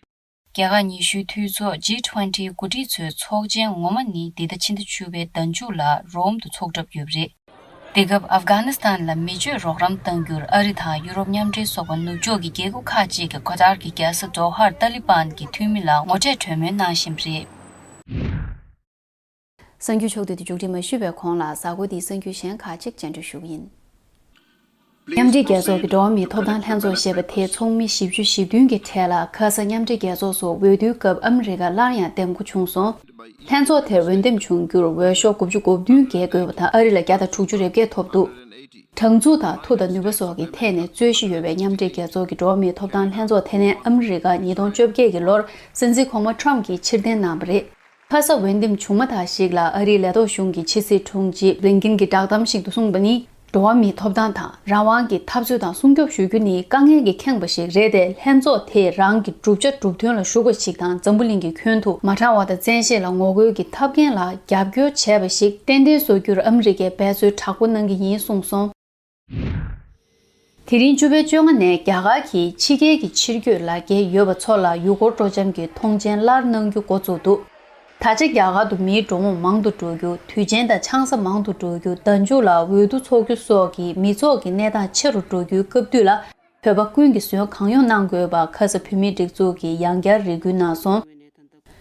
རྒྱ་གར་ཉི་ཤུའི་འཐུས་ཚོགས་G twenty འགོ་ཁྲིད་ཚོའི་ཚོགས་ཆེན་ངོ་མ་ནི་འདི་ཟླ་ཕྱི་ཟླ་བཅུ་པའི་ཟླ་མཇུག་ལ་རོམ་དུ་འཚོགས་གྲབས་ཡོད་པ་རེད། འདི་སྐབས་ཨབ་གྷ་ནི་སི་ཐན་ལ་མི་སྤྱོད་རོགས་རམ་གཏང་རྒྱུར་ཨ་རི་དང་ཡུ་རོབ་མཉམ་འབྲེལ་སོགས་པ་ནུབ་ཕྱོགས་ཀྱི་རྒྱལ་ཁབ་ཁག་ཅིག་གིས་ཁ་ཏར་གྱི་རྒྱལ་ས་དོ་ཧར་ཏཱ་ལི་བན་གྱི་འཐུས་མི་ལ་ངོ་འཕྲད་གྲོས་མོལ་གནང་བཞིན་པ་རེད། གསར་འགྱུར་ཕྱོགས་བསྡུས་དེ་མཇུག་སྒྲིལ་མ་ཞུས་པའི་གོང་ལ། གཟའ་འཁོར་འདིའི་གསར་འགྱུར་གཞན་ཁག་ཅིག་སྤྱན་འགྲེལ་ཞུ་གི་ཡིན། མཉམ་འབྲེལ་རྒྱལ་ཚོགས་ཀྱི་འགྲོ་བ་མིའི་ཐོབ་ཐང་ལྷན་ཚོགས་ཞེས་པ་དེས་ཚོགས་མི་བཞི་བཅུ་ཞེ་བདུན་གྱི་གྲས་ལ་ཁ་ས་མཉམ་འབྲེལ་རྒྱལ་ཚོགས་སུ་འོས་བསྡུའི་སྐབས་ཨ་མི་རི་ཀ་སླར་ཡང་འདེམས་བསྐོ་བྱུང་སོང་། ལྷན་ཚོགས་དེར་འོས་འདེམས་བྱུང་རྒྱུར་འོས་ཤོག་དགུ་བཅུ་གོ་བདུན་བརྒལ་དགོས་པ་དང་། ཨ་རི་ལ་བརྒྱ་དང་དྲུག་ཅུ་རེ་བརྒྱད་ཐོབ་འདུག་དྲང་ཚུགས་དང་མཐུ་དང་ནུས་པ་སོགས་ཀྱི་ཐད་ནས་རྩོད་གཞི་ཡོད་པའི་མཉམ་འབྲེལ་རྒྱལ་ཚོགས་ཀྱི་འགྲོ་བ་མིའི་ཐོབ་ཐང་ལྷན་ཚོགས་དེ་ནས་ཨ་མི་རི་ཀ་ཉིས་སྟོང་བཅོ་བརྒྱད་ཀྱི་ལོར་སྲིད་འཛིན་གོང་མ་ཊམ་གྱིས་ཕྱིར་འཐེན་གནང་བ་རེད། ཁ་ས་འོས་འདེམས་བྱུང་མ་ཐག་ཞིག་ལ་ཨ་རིའི་ལས་ཐོག་གཞུང་གི་ཕྱི་སྲིད་དྲུང་ཆེ་བྷི་ལིན་ཀིན་གྱིས་བསྒྲགས་གཏམ་ཞིག་ཏུ་གསུངས་པ་ནི། འགྲོ་བ་མིའི་ཐོབ་ཐང་དང་རང་དབང་གི་འཐབ་རྩོད་དང་སྲུང་སྐྱོབ་ཞུ་རྒྱུ་ནི་དཀའ་ངལ་གྱིས་ཁེངས་པ་ཞིག་རེད་དེ། ལྷན་ཚོགས་དེས་རང་གི་བསྒྲུབ་བྱ་སྒྲུབ་ཐོན་ལ་ཞུགས་པ་ཞིག་དང་། འཛམ་བུ་གླིང་གི་ཁྱོན་དུ་མ་དྲང་བ་དང་བཙན་ཤེད་ལ་ངོ་རྒོལ་གྱི་ཐབས་འགན་ལ་རྒྱབ་སྐྱོར་བྱས་པ་ཞིག་ཏན་ཏན་བཟོ་རྒྱུར་ཨ་མི་རི་ཀས་འབད་རྩོལ་དྲག་པོ་གནང་གི་ཡིན་གསུངས་སོང་། དེ་རིང་ཕྱི་ཚེས་བཅོ་ལྔ་ནས་རྒྱ་གར་གྱིས་ཕྱི་རྒྱལ་གྱི་ཕྱིར་སྐྱོད་ལག་འཁྱེར་ཡོད་པ་ཚོ་ལ་ཡུལ་སྐོར་སྤྲོ་འཆམ་གྱི་ཐོངས་མཆན་སླར་གནང་རྒྱུ་འགོ་བཙུགས་འདུག་ད་ཆ་རྒྱ་གར་དུ་མིའི་འགྲོ་འོང་མང་དུ་འགྲོ་རྒྱུ། དུས་ཆེན་དང་ཆང་ས་མང་དུ་འགྲོ་རྒྱུ། ཟླ་མཇུག་ལ་འོས་བསྡུ་འཚོགས་རྒྱུ་སོགས་ཀྱི་མི་ཚོགས་ཀྱི་གནས་སྟངས་ཆེ་རུ་འགྲོ་རྒྱུའི་སྐབས་དུས་ལ། བོད་པ་ཀུན་གྱིས་ཟོན་གང་ཡོང་གནང་དགོས་པ། ཁ་ས་བོད་མིའི་སྒྲིག་འཛུགས་ཀྱིས་ཡང་བསྐྱར་རེ་སྐུལ་གནང་སོང་།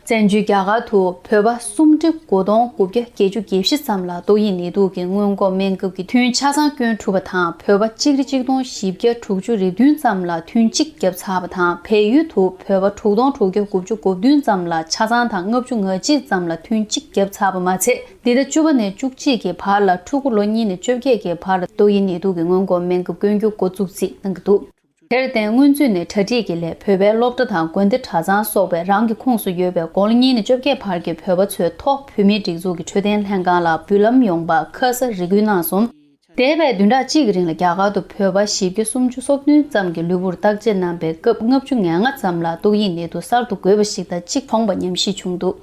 བཙན་བྱོལ་རྒྱ་གར་དུ་བོད་པ་སུམ་ཁྲི་དགུ་སྟོང་དགུ་བརྒྱ་བརྒྱད་ཅུ་གྱ་བཞི་ཙམ་ལ་ཏོག་དབྱིབས་ནད་དུག་གི་སྔོན་འགོག་སྨན་ཁབ་ཀྱི་ཐུན་ཆ་ཚང་བསྐྱོན་གྲུབ་པ་དང་། བོད་པ་གཅིག་ཁྲི་གཅིག་སྟོང་བཞི་བརྒྱ་དྲུག་ཅུ་རེ་བདུན་ཙམ་ལ་ཐུན་གཅིག་བརྒྱབ་ཚར་བ་དང་། བལ་ཡུལ་དུ་བོད་པ་དྲུག་སྟོང་དྲུག་བརྒྱ་དགུ་བཅུ་གོ་བདུན་ཙམ་ལ་ཆ་ཚང་དང་ལྔ་བཅུ་ང་གཅིག་ཙམ་ལ་ཐུན་གཅིག་བརྒྱབ་ཚར་བ་མ་ཚད། འདི་ཟླ་བཅུ་པ་ནས་བཅུ་གཅིག་གི་བར་ལ་ཕྲུ་གུ་ལོ་གཉིས་ནས་བཅོ་བརྒྱད་ཀྱི་བར་ལ་ཏོག་དབྱིབས་ནད་དུག་གི་སྔོན་འགོག་སྨན་ཁབ་བསྐྱོན་རྒྱུ་འགོ་བཙུགས་རྩིས་གནང་གི་འདུག་དེར་བརྟེན། སྔོན་ཚུད་ནས་གྲ་སྒྲིག་གི་སླད་བོད་པའི་སློབ་གྲྭ་དང་དགོན་སྡེ་གྲྭ་ཚང་སོགས་པའི་རང་གི་ཁོངས་སུ་ཡོད་པའི་དགུང་ལོ་གཉིས་ནས་བཅོ་བརྒྱད་བར་གྱི་བོད་པ་ཚོའི་ཐོག་བོད་མིའི་སྒྲིག་འཛུགས་ཀྱི་འཕྲོད་བསྟེན་ལྷན་ཁང་ལ་འབུལ་ལམ་ཡོང་བར་ཁ་ས་རེ་སྐུལ་གནང་སོང་། འདས་པའི་བདུན་ཕྲག་གཅིག་གི་རིང་ལ་རྒྱ་གར་དུ་བོད་པ་བཞི་བརྒྱ་སུམ་ཅུ་སོ་བདུན་ཙམ་གྱི་ལུས་པོར་བརྟག་དཔྱད་གནང་པའི་སྐབས། ལྔ་བཅུ་ང་ལྔ་ཙམ་ལ་ཏོག་དབྱིབས་ནད་དུག་གསར་དུ་འགོས་པ་ཞིག་དང་གཅིག་མཚུངས་པ་ཉམས་ཞིབ་བྱུང་འདུག་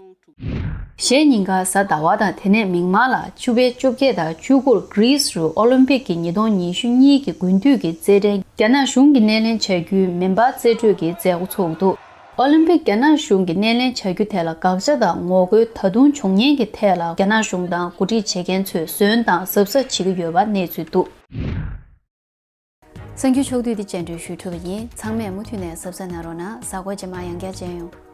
གཞེས་ཉིན་ཀ་གཟའ་ཟླ་བ་དང་དེ་ནས་མིག་དམར་ལ་ཕྱི་པའི་བཅོ་བརྒྱད་དང་བཅུ་དགུར་གྷི་རིས་རུ་ཨོ་ལིམ་པིག་གི་ཉིས་སྟོང་ཉི་ཤུ་གཉིས་ཀྱི་དགུན་དུས་ཀྱི་རྩེད་འགྲན་རྒྱ་ནག་གཞུང་གིས་སྣེ་ལེན་བྱ་རྒྱུའི་མེ་འབར་རྩེད་འགྲོས་ཀྱི་མཛད་སྒོ་ཚོགས་འདུག་ཨོ་ལིམ་པིག་རྒྱ་ནག་གཞུང་གིས་སྣེ་ལེན་བྱ་རྒྱུ་དེ་ལ་དགག་བྱ་དང་ངོ་རྒོལ་ད་དུང་བྱུང་ཉེན་གྱི་ཐད་ལ་རྒྱ་ནག་གཞུང་དང་འགོ་ཁྲིད་བྱེད་མཁན་ཚོས་ཟོན་དང་གཟབ་གཟབ་བྱེད་ཀྱི་ཡོད་པ་གནས་ཚུལ་འདུག་གསར་འགྱུར་ཕྱོགས་བསྡུས་འདི་སྤྱན་འབུལ་ཞུས་གྲུབ་པ་ཡིན། ཚང་མས་མུ་མཐུད་ནས་གཟབ་གཟབ་གནང་རོགས་གནང་། གཟའ་འཁོར་རྗེས་མ་ཡང་བསྐྱར་མཇལ་ཡོང་།